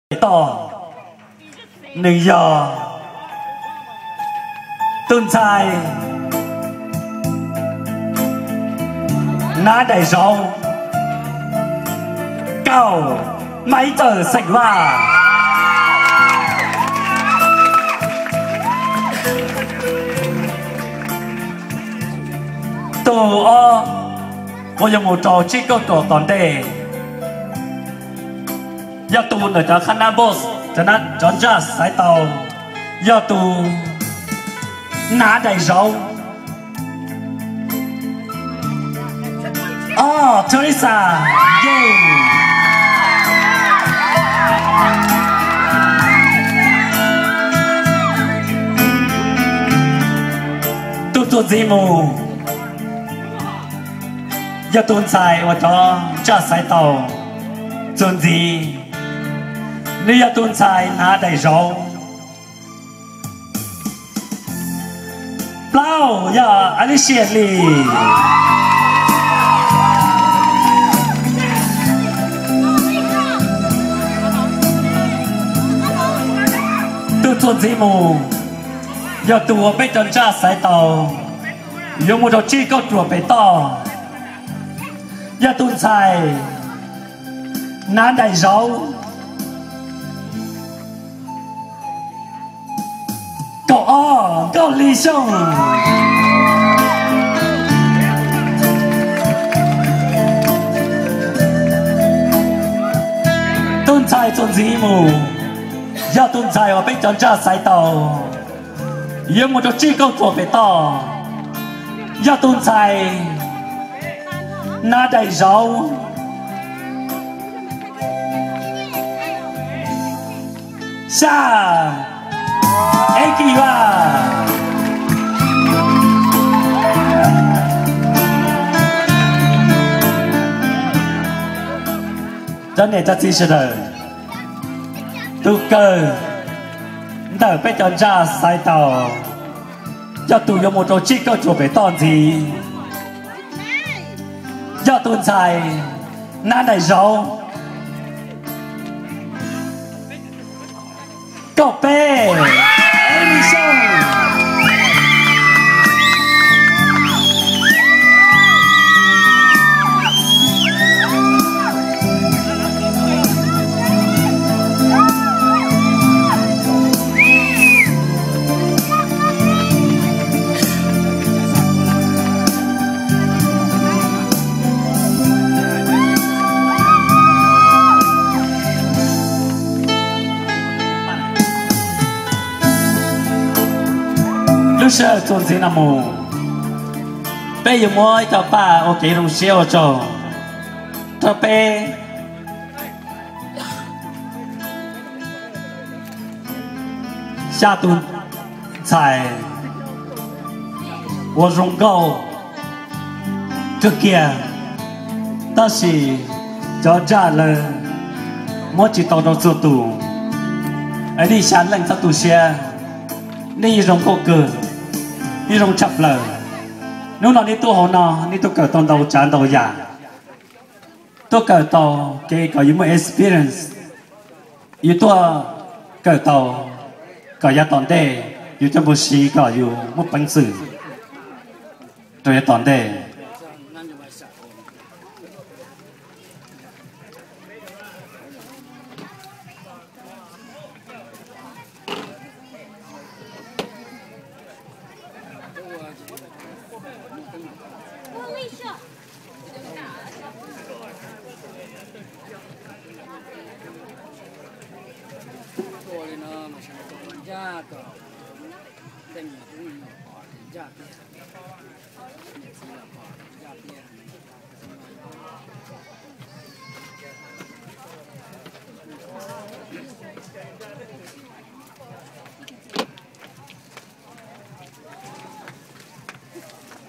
pem toj, nws yog tus ntxhais hnav daim zauv, Kaum Maiv Txawm xeem Vaj. Tus ob uas yuav mus rau tsib kauj ruam tom ntej, yog tus ntawm cov qhab nab boss, cov ntsaj xaiv tau, yog tus hnav daim zauv, Ob Teresa Yeej. Tus txuas ntxiv mus yog tus ntxhais uas cov ntsaj xaiv tau. Txuas ntxiv, nws yog tus ntxhais hnav daim zauv. Plaub yog Alicia Lis. Tus txuas ntxiv mus yog tus uas peb cov ntsaj xaiv tau yuav mus rau tsib kauj ruam pem toj, yog tus ntxhais hnav daim zauv. Kaum ob, Nkauj Lis Xyooj. Tus ntxhais txuas ntxiv mus yog tus ntxhais uas peb cov ntsaj xaiv tau yuav mus rau tsib kauj ruam pem toj, yog tus ntxhais hnav daim zauv. Xya, Ekiva. Cov niam cov txiv sawv daws, tus kawg ntawm peb cov ntsaj xaiv tau yog tus yuav mus rau tsib kauj ruam pem toj ntxiv, yog tus ntxhais hnav daim zauv. Kaum peb, Emi Xyooj. Lub sij hawm txuas ntxiv no mus, peb yuav muab ib co paj ua kev zoo siab ua tsaug rau peb xya tus ntxhais uas zoo nkauj kawg kiag, tab sis cov ntsaj lawv muab tsis tau rau txhua tus. Es nej xya leej txhob tu siab, nej yeej zoo nkauj kawg, nej zoo tshaj plaws. Hnub no nej tuaj hauv no nej tuaj kawm tau ntau tsav ntau yam, tuaj kawm tau kev kom yus muaj experience, yus tuaj kawm tau kom yav tom ntej yus coj mus siv kom yus muaj peev xwm rau yav tom ntej.